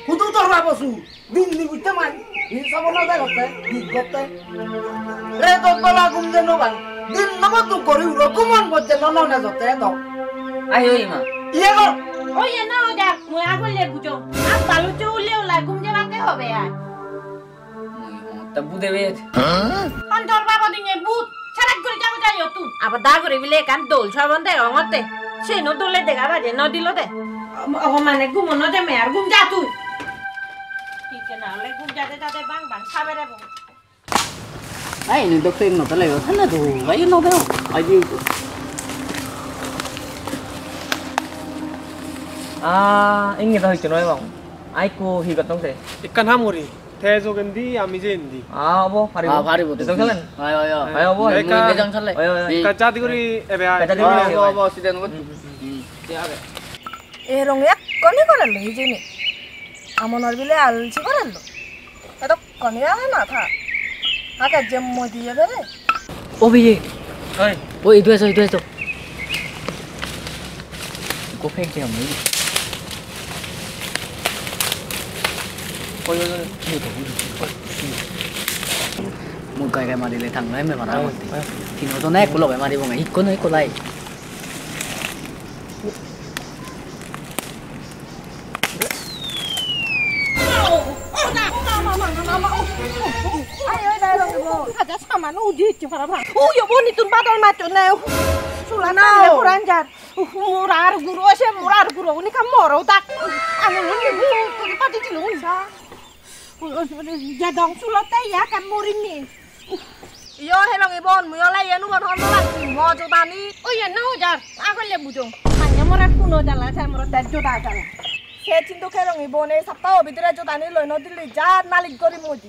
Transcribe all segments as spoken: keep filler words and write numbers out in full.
Hudu tor babo su? Din ni butte mai. Hi sabona da gotte, di gotte. Re to bala gum je no bang. Din no bo tu gori uro gumon bojje no no ne jotte to. Ai oi ma. Iye go. Oi ye na o ja, mui agol le bujo. Am balu chu le ola gum je bakke hobe ai. Mui homotte bude bet. Hon tor babo dinge but, sarak guri jago jai tu. Aba da guri bile ekkan dol sobon degongotte. Seno dole dega baje no dilo de. Obo mane gumo no jeme ar gum ja tu. Hitte na ole gum jade jade bang bang sabere bo. Ai, ini dokter no tele yo, tele tu, ai no deo, ai di. Ah, inge ta hoitte noi bang. Ai ko hi gottong te? Ekkan ham guri. Te jogendi ami jendi. Ah, obo, paribo. Ah, paribo to. Jejong salen? Oi, oi, oi. Ai, obo, Oi, ekka, mui jejong sale. Oi, oi, oi. Ekka jadi guri ebe ai. Ekka jadi guri ebe ai. Obo, obo, siden guri. Hmm, hmm. Hmm, hmm. Te age. Ero nge ekkoni gorello hijeni. Amonor bile alsi gorello. Edokkoni age na tha. Age jemmo diye bere. O biye. Oi. O idu ejo, idu ejo. Ikko pek degong, oi. Oi, oi, oi. Iye to, oi, oi, oi. Mui gai gai marile thang noi, me mara Oi, mati. Oi. Tino jone ekko loge maribonge, ikko noi, ikko lai. Ayo, dai, dai, dai. Aja saman udi icche parapang. Uyo, bonitun badol macchonne. Sulan No. Tangge puran jar. Uh, murar guro, se murar guro, uni kam moro dak. Anu, uni, uni, uni, padi dilu, uni. Jadong sulotte ya kan morini. Iyo, helong ibon, mui ole yen ubon hon no pang, mo jodani. Oi, yen no jar, agole bujong. Manye more puno jala, sai more te joda jala. Se chintu helong ibon, ei saptaho bidire jodani loi no dili, ja nalik gori muji.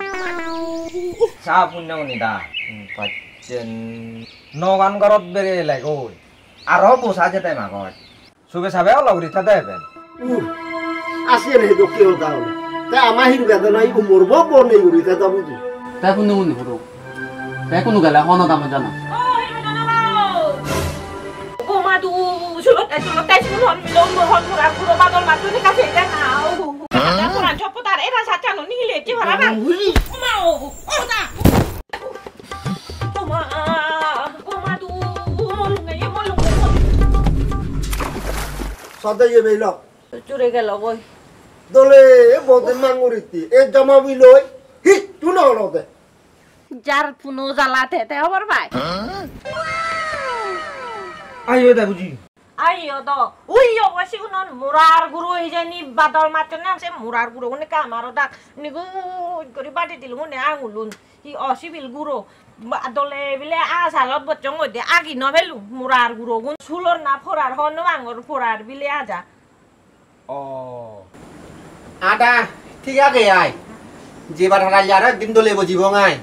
Sa punno muni da, hmm, pacchen. Nogan gorot bere legoi. Aro bosa jete magoj. Sube sabe olo guri thede eben. Uh, asiyen he dokke hoda holo. Te ama hiru gede na ibu morbo bo nei guri thede buji. Te kunu kunu horo. Te kunu gele hono damo jana. O, hiru jana ba. O ma du, sulot, sulot, te sulot hon milo, hon mura, puro badol matu ni kase te na. O, o, o. Te pura chopo tar era sa chano ni le ti hora na. Ui. O ma o, o da. Oma, oma tu, molunge, ye molunge, molunge. Sade ye beilo. Jure gelo goi. Dole, e bote manguriti, e jama biloi, hittu no olode. Jar puno jala te, te hobor pai. Ayo da buji. Ai, iyo do, ui, iyo, o sigunon murar guro hijeni badol macchonne, se murar gurogun ekka amaro dak niguj guri badi dilungunne angulun. Hi osibil guro, ba-, dole bile asalot bocchong hoide agi no pelung murar gurogun. Sulor na porar hobor no pangor, porar bile aja. O. Ada, thik age ai. Jebar harai aro ekdin dole bojibong ai.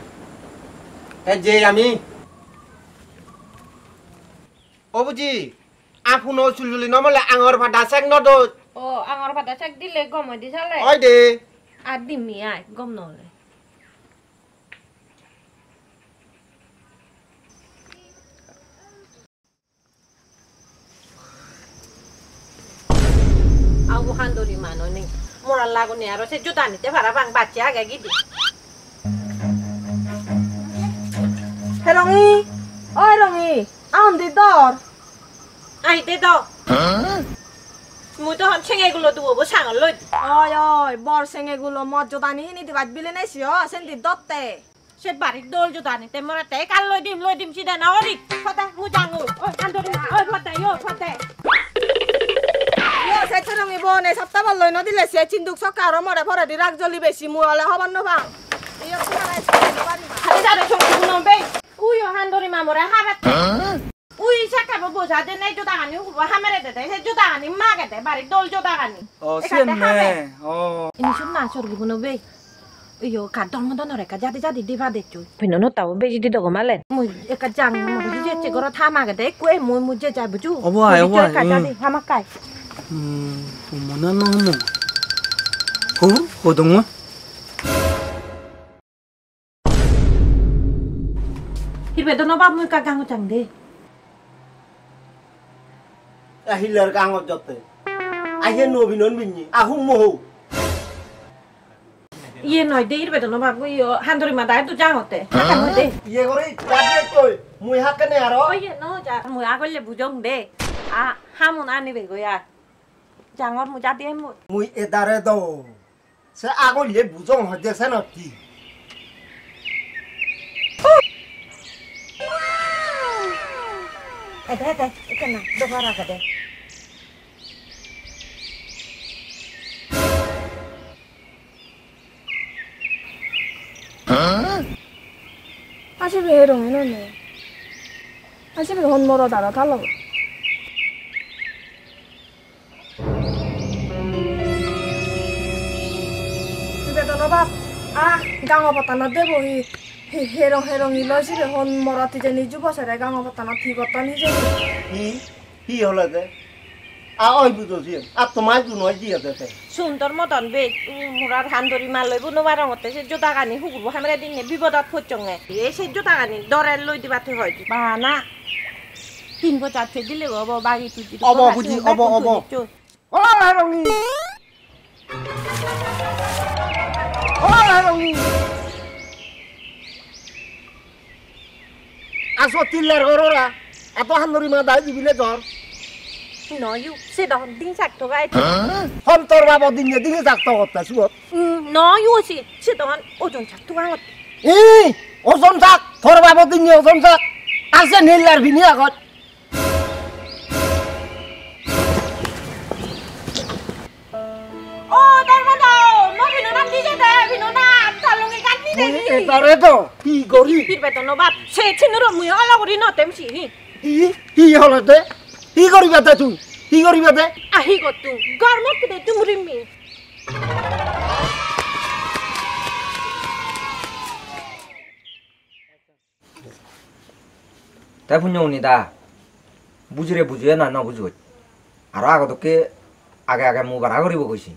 Te je ami. O buji, apuno sulsuli no mole angor pada sek no doj. O, angor pada sek dile gom oi di sale. Oi de. Ar dimmi ai, gom no ole. Abu handori mano nei. Mora lagone aro se jodani te parapang bacche age gidi. Herongi, o Herongi, a undi dor. Ai de do. Mui to hon senge gulo duobo sangol loi. Oi, oi, bor senge gulo mot jodani hini dibat bile nei siyo, sendi dotte. Se barit dol jodani te more te ekkan loi dim, loi dim sida na ori. Pode, mui jangor. Oi, handori ma, oi, pode, yo, pode. Yo, se Herongi bone, sapta bol loi no dile, se chinduk sokka aro more poredi rag joli besi, mui ole hobor no pang. Iyo, tara iskul no pari. Hadi jare sokki no be. Uyo handori ma more habat. Ui, sakka bo boja de nei jodagani, ubo hamere de de, se jodagani mage de, bari dol jodagani. O, ekkan siyen de habe. Ne? O. Ini sun na sorgi buno be. Iyo, ka dormo donore ka jadi jadi diba deccho. Pino no tabo beji di dogo malen. Mui ekka jang, mui jecche gorot ham agede, ekku ei mui, mui je jai buju. Obo ai, obo ai, ekka hmm. Jadi hamakkai. Hmm, homo na no homo. Ho, hodongo. Hibe dono bab mui ekka gangot jang de. A hilar gangot jotte. A he no binon binni. A hum mo ho. Iye noi de, ir bedono babu, iyo handuri mada edu jangotte. Hakke noi de. Iye gori, lagi koi, mui hakke ne aro. Oye, no, ja, mui agolle bujong de. A, hamun ani begoi a. Jangor mui jadi em mui. Mui edare do. Se agolle bujong hoide senotti. Ede, ede, ekkena dogar agede. Asibe herong ino ne. Asibe hon morot aro talo. Bedono bap, ah, gango pottanot debo hi, hi, herong, herong iloi sibe hon morot hijeni jubo sere gango pottanot hi gotton hijeni. Hi? Hi holode? A oi bujo siyen. A tomar gun oi jiyede te. Sun tor moton bej, u murar handori malloi bu no parongotte se jodagani hugurbo hamre dinne bibodot pocchonge. E se jodagani dore loi dibatte hoide. Bana. Tin pochar se dile obo bagi tuji. Obo buji, obo, obo. O Herongi. O Herongi. Aso tiller gorora. Ato handori ma dai dibile jor. No, you, se don ding sak to gai. Hon tor babo dinne ding sak to gotte suot. Mm, no, you, se, se don ojon sak to gai. Ih, ojon sak, tor babo dinne ojon sak. Ase nillar bini agot. O, Dharmado, no binona nije de, binona, talungi gan nije. Mui etare do, hi gori? Hirbe to no bap, se chinuro mui olo gori no tem si, hi. Hi, hi holode? Hi goriba de tui? Hi goriba de? A hi gottu? Gor mot kide tumurimmi. Te punyo uni da, bujire bujio na no bujoi. Aro agodokke age age mu bara guribo koisi.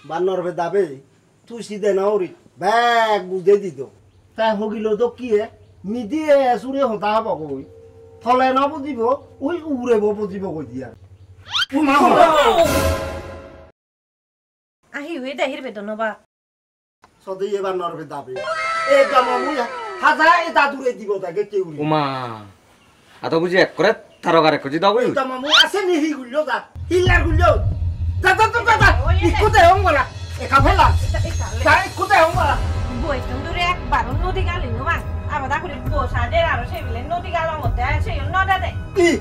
Banor bedabe, tui side na uri, bek bujei dido. Te hogilo dokkiye, midiye sure hoda hobo goi. Tole no bujibo, ui ugurebo bujibo goi diya. Uma, uma. Ahi ui de hirbe dono ba. Sode ebar norbe dabe. E gama mui haja e dadure dibo dage keuri. Uma. Ato buji ekkore tarogar ekko jida bui. E gama mui ase ni hi gullo da. Hillar gullo. Da, da, da, da, da. Ikku de hong bala. Eka phela. Da ikku de hong bala. Boi tun dure ekbar nodi gali no bang. Abada kuri bo sader aro se bile nodi galo motte se no dade. I,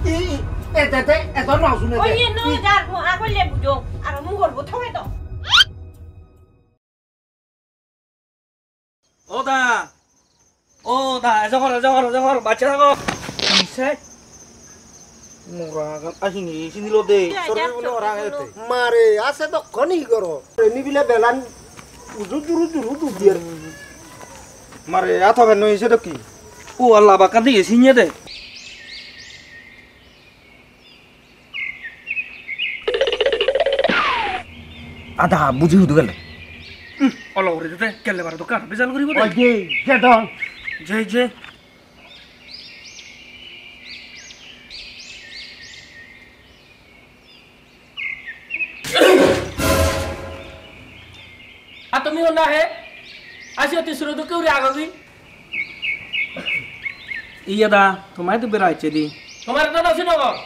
i, i. E de de, e do no sune de. Oye no jar mo agolle bujo. Aro mugor bo thoge do. O da! O da, ejo gor, ejo gor, ejo gor, bacche thago. Hi se? Mora gan, a, hini, hini lo de. Sorry, uno ora ete. Mare, ase dokkon hi goro? Reni bile belan uju juru juru du dier. Mare, a thoben noi se dokki. O Allah, bakka diye sinye de. Ada, buji hudu gele. Hmm, olo uri dede, gelle bare dokke aro bejal guribo de. Oi je, je dong. Je, je. Ar tumi honna he? Asi oti suro dokke uri agogi. Iye da, tomare do bera icche di. Tomare do no sinogor.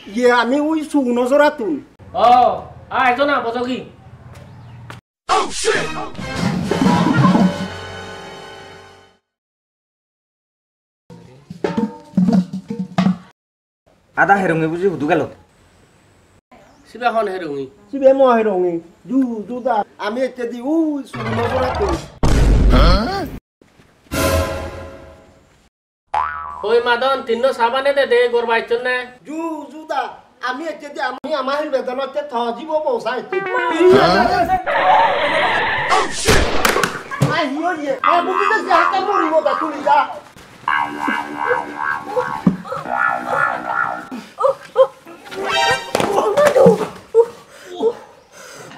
Iye, ami ui Sugno Sorattun. O, a, ejo na, bojogi. Ada Herongi buji hudu gelo? Sibe hon Herongi? Sibe mo Herongi. Ju, ju da. Ami ecche di ui Sugno Sorattun. Hoi Madon, tinno sa bane de de, gor baichon ne? Ju, ju da. Ami ecche di, ami ama hir bedon ecche tho jibo bo sa ecche. Ai, hi oye? Ai, buji de se hakke moribo da tuli da.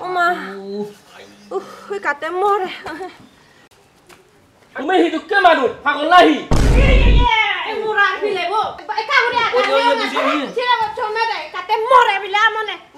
Oma. Uh, oi katte more. Tumi hidokke manuj, pagol nahi? Iye, iye, iye, ei murar pilebo. Ekka guri ata. Oye, oye, buji, oye. Sira bocchor mede, katte more bile amone.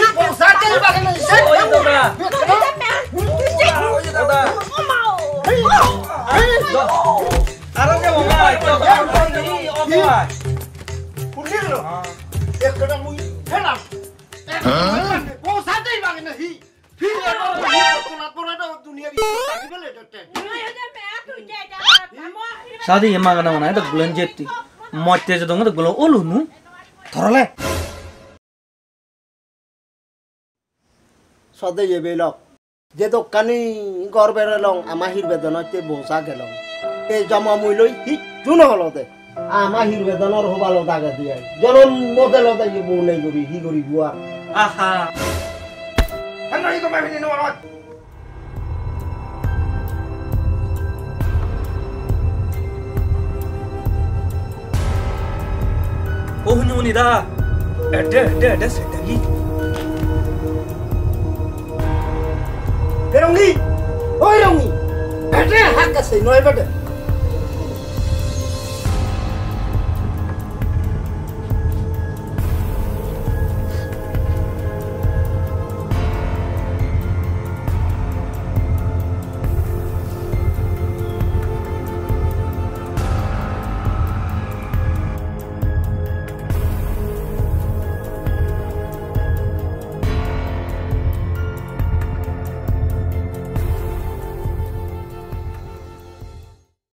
Oi, doda. Doda. Aro ke baba, oi, oi. Kunni lo? Ekkena mui phelam. Posa dei bagi nahi. Sadi ye magana mana, edo gulen jetti. Motte jodong edo gulo olunu. Thorole. Sade ye belok. Je dokkani gor berelong, ama hirbedon hotte bosa gelong. Ei joma mui loi hissu no olode. Ama hirbedonor hobalo dage diye. Jonom modelo de ye bo nei guri, hi guri bua. Aha. Henno hi gome bini no olot. O huni huni da. Ede, ede, ede, setangi. Herongi. Oi Rongi. Ede, hakka sei noi bede.